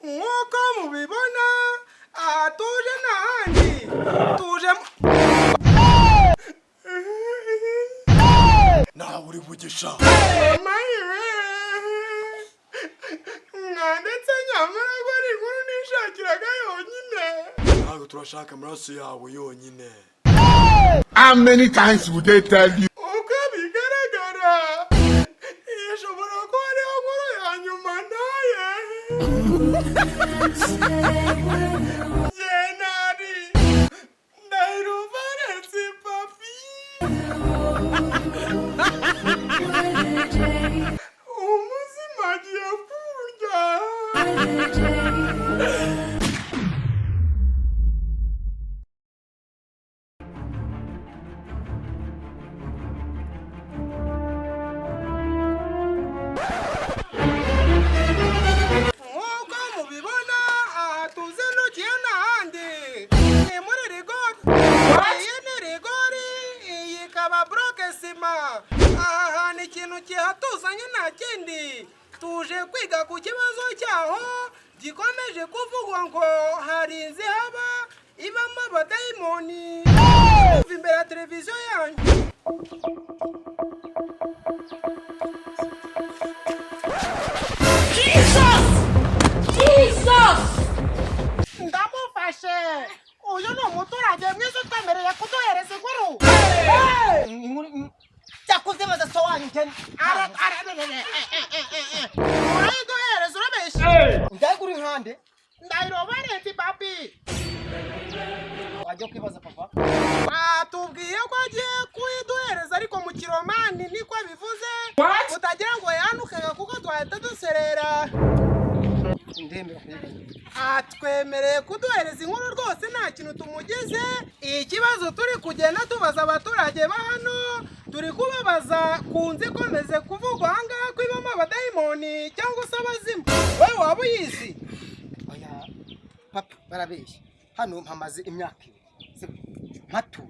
Nk'uko mubibona, aha tuje n'ahandi tuje. Nawe uri bugisha. Mama yewe, mwanditse nyamara ko ari inkuru nishakiraga yonyine. Ntabwo turashaka amaraso yawe yonyine. How many times would they tell you? Uko bigaragara, ishobora kuba ariyo nkuru ya nyuma ntaye. Jenari Ndahiro Valens Papi, umuzima agiye kurya. Nk'uko mubibona, aha tuzindukiye n'ahandi ni muri rigori. Iyi ni rigori, iyi ikaba bloc ciment. Aha hantu ikintu kihatuzanye nta kindi, tuje kwiga ku kibazo cyaho gikomeje kuvugwa ngo hari inzu ihaba ibamo abadayimoni. Kuva imbere ya televiziyo yanyu. Jesus! Jesus! Ndamufashe. Uyu ni umuturage mwiza utwemereye kuduhereza inkuru. Cyakoze baza so wanyu cyane. Urayiduhereza, urabeshya. Ndagura inkande. Ndahiro Valens Papi. Wajya kwibaza papa. Atubwiye ko agiye kuyiduhereza, ariko mu Kiromani niko bivuze, utagira ngo yanukaga kuko twahita duserera. Ndemera kuyibona. Atwemereye kuduhereza inkuru rwose, nta kintu tumugize. Ikibazo turi kugenda tubaza abaturage ba hano, turi kubabaza ku nzu ikomeze kuvugwa aha ngaha ko ibamo abadayimoni cyangwa se abazimu. Wowe waba uyizi? Oya papa, barabeshya. Hano mpamaze imyaka 2, sibyo? Mpatuye.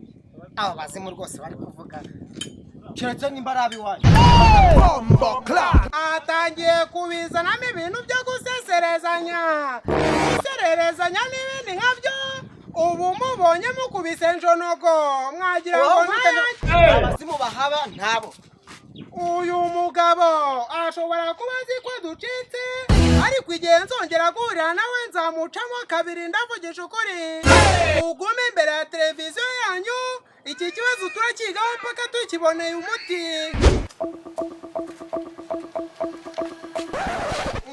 Aba bazimu rwose bari kuvuga, keretse nimba ari ab'iwanyu. Atangiye kubizanamo ibintu byo guseserezanya, gusererezanya n'ibindi nkabyo. Ubu mubonye mukubise njonogo mwagira ngo ntayange. Abazimu bahaba ntabo. Uyu mugabo ashobora kuba azi ko ducitse, ariko igihe nzongera guhurira nawe nzamucamo kabiri. Ndavugisha ukuri. Ugume imbere ya televiziyo yanyu, iki kibazo turakigaho mpaka tukiboneye umuti.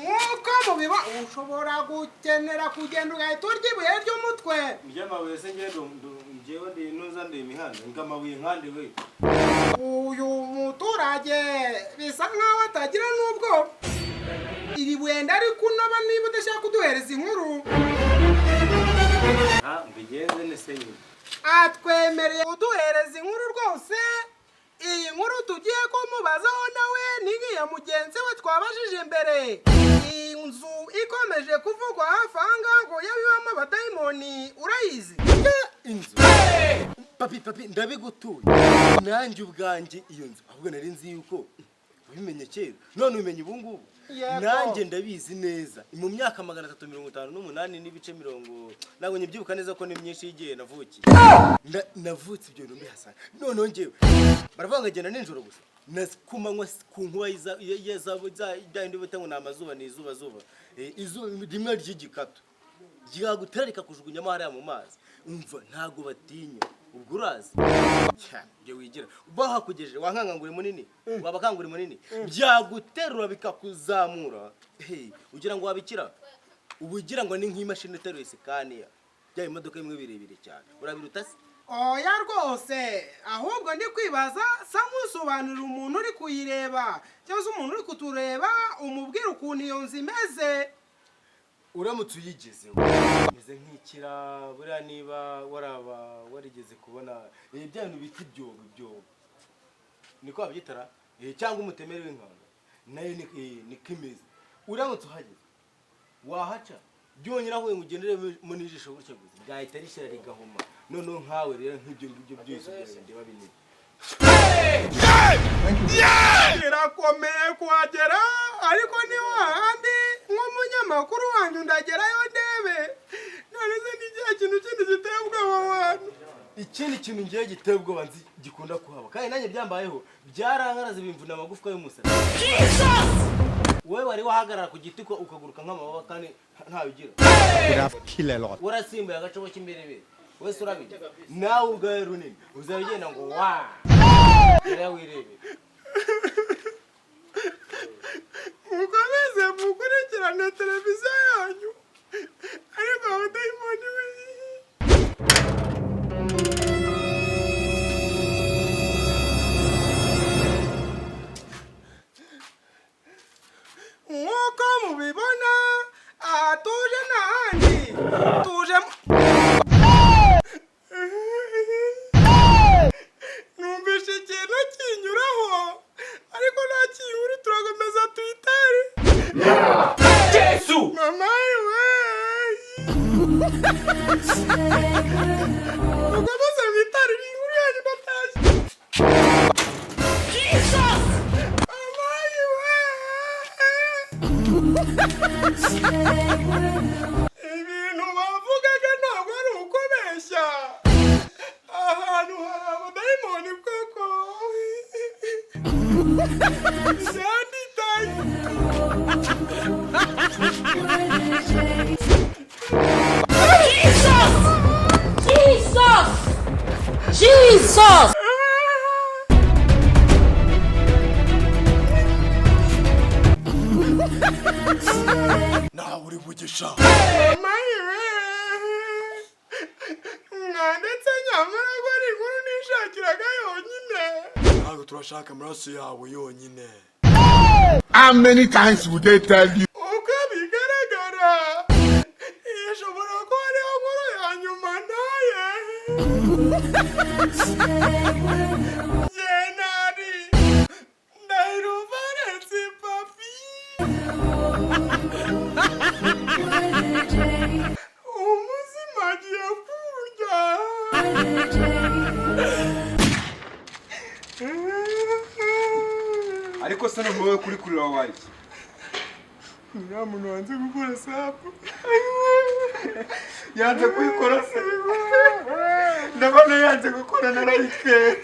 Nk'uko mubibona, ushobora gukenera kugenda ugahita urya ibuye ry'umutwe. Ry'amabuye se? Njyewe ndi nuza, ndi imihanda ngamabuye nkande we. Uyu muturage bisa nkaho atagira n'ubwoba. Iri buye ndari kunoba niba udashaka kuduhereza inkuru. Ha, mbigenze nese nyine? Atwemereye kuduhereza inkuru rwose. Iyi nkuru tugiye kumubazaho nawe ni nk'iya mugenzi we twabajije mbere. Iyi nzu ikomeje kuvugwa hafi aha ngaha ngo yabibamo abadayimoni, urayizi? Inzu, papi, papi, ndabigutuye nanjye ubwanjye. Iyo nzu ahubwo nari nzi yuko wabimenye kera, none ubimenye ubu ngubu. Yego. Nanjye ndabizi neza. Mu myaka 358 n'ibice mirongo, ntabwo nyibyibuka neza ko ni myinshi, y'igihe navukiye. Navutse ibyo bintu mbihasanga. Noneho njyewe baravuga ngo agenda nijoro gusa, na ku manywa ku nkuba bya bindi bita ngo ni amazuba, ni izuba zuba. Izuba rimwe ry'igikatu ryagutera rikakujugunyamo hariya mu mazi. Umva, ntabwo batinya. Ubwo urazi cyane ibyo wigira bahakugejeje, wankanga ngo uri munini, waba kanga uri munini, byaguterura bikakuzamura. Hey, ugira ngo wabikira? Uba ugira ngo ni nk'imashini iteruye Scania, bya imodoka bimwe birebire cyane. Urabiruta se? Oya rwose, ahubwo ndi kwibaza, sa nk'usobanurira umuntu uri kuyireba cyangwa se umuntu uri kutureba, umubwira ukuntu iyo nzu imeze. Uramutse uyigezeho, imeze nk'ikira buriya niba waraba warigeze kubona bya bintu bita ibyobo, ibyobo niko babyitara, cyangwa umutemeri w'inkanga, nayo niko imeze. Uramutse uhageze, wahaca byonyine aho ngo ugendere mu n'ijisho gutya gusa, ryahita rishyira rigahuma. Noneho nkawe rero, nk'ibyo ngibyo byose byawe ndeba binini. Birakomeye kuhagera, ariko ni hahandi nk'umunyamahanga. Nk'umunyamakuru wanjye ndagerayo ndebe. None se ni ikihe kintu kindi giteye ubwoba abantu? Ikindi kintu ngiye giteye ubwoba nzi gikunda kuhaba, kandi nanjye byambayeho, byarankaraze bimvuna amagufwa y'umusatsi. Wowe wari wahagarara ku giti ko ukaguruka nk'amababa kandi ntayo ugira? Warasimbuye agacobo k'imberebere wese urabizi, nawe ubwawe runini uzaba ugenda ngo wa rero wirebe. Mukomeze mukurikirane televiziyo yanyu, ariko abadayimoni we. Nk'uko mubibona, aha tuje n'ahandi tuje numvise ikintu kinyuraho, ariko nta kinkuru. Turakomeza tuyitere. Mama we, mukomeze mwitarire inkuru yanyu, ndatashye. Mama we, ibintu bavugaga ntabwo ari ukubeshya, ahantu hari abadayimoni koko. Byanditaye. Jesus! Jesus! Jesus! Nawe uri mugisha. Mama we, mwanditse nyamara ko ari inkuru nishakiraga yonyine. Ntabwo turashaka amaraso yawe yonyine. How many times would they tell you? Uko bigaragara, ishobora kuba ariyo nkuru ya nyuma ntaye. Jenari Ndahiro Valens Papi, umuzima agiye kurya. Ariko se noneho wowe kuri kurira wabaye iki? Uriya muntu wanze gukora sub. Yanze kuyikora se? Ndabona yanze gukora na like.